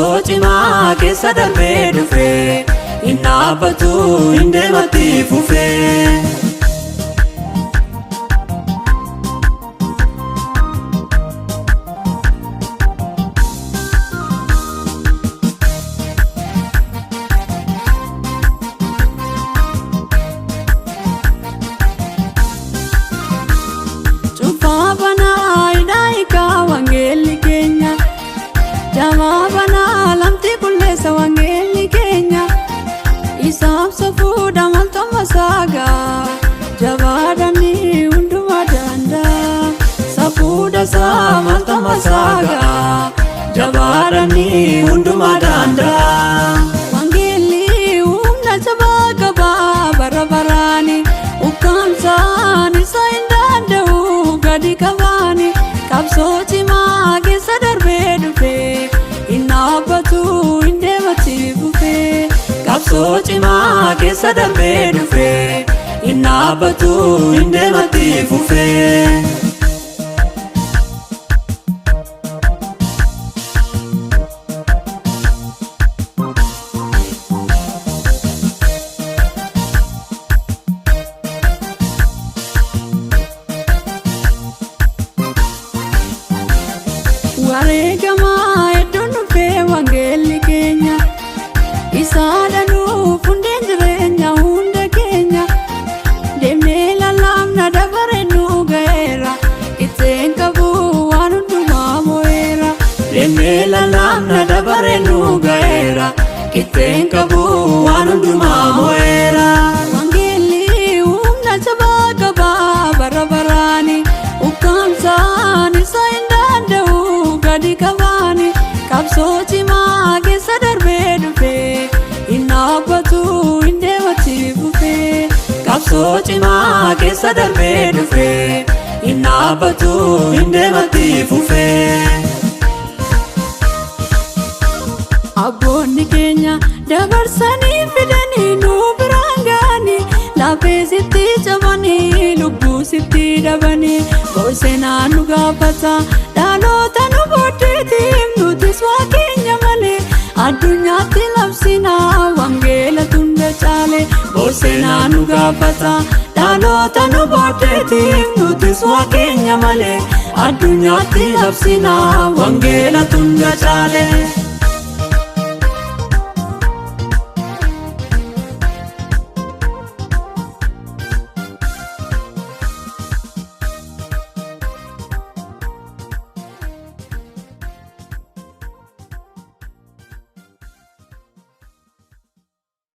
Qabsoo cimaa keessa darbee dhufee, hin dhaabbatu, hin deematti fufee. Cufaa banaa hidhaa hiikaa wangeelli keenya. Jamaa banaa lamxii qulleessa wangeelli keenya. Isaaf safuudha maltooma saagaa. Jabaadhani hundumaa danda'a. Safuudha isaa maltooma saagaa. Jabaadhani hundumaa danda'a. Wangeelli humna jabaa qabaa bara baraani. Ukkaamsaan isa hin danda'u gadi qabaani. Qabsoo cimaa keessa darbee dhufee, hin dhaabbatu, hin deematti fufee. Qabsoo cimaa keessa darbee dhufee, hin dhaabbatu, hin deematti fufee. Wareegamaa hedduun dhufee wangeelli keenya. Isaa dhanuuf hundeen jireenya hunda keenya. Deemnee lalaamna, dabaree nu ga'eera. Itteen qabu waan hundumaa mo'eera. Deemnee lalaamna, dabaree nu ga'eera. Qixxeen qabu waan hundumaa mo'eera. Wangeelli humna jabaa qabaa bara baraani. Ukkaamsaan isa hin danda'u gadi qabaani. Qabsoo cimaa keessa darbee dhufee, hin dhaabbatu, hin deematti fufee. Qabsoo cimaa keessa darbee dhufee, hin dhaabbatu, hin deematti fufee. Abboonni keenya dabarsanii fidanii nu biraan ga'anii, lafee sitti cabanii, lubbuu sitti dhabanii. Borseenaa nu gaafata dhaloota nu booddeetiif, nutis waa keenya malee addunyaatti labsina wangeela tunda caale. Borseenaa nu gaafata dhaloota nu booddeetiif, nutis waa keenya malee addunyaatti labsina wangeela tunda caale.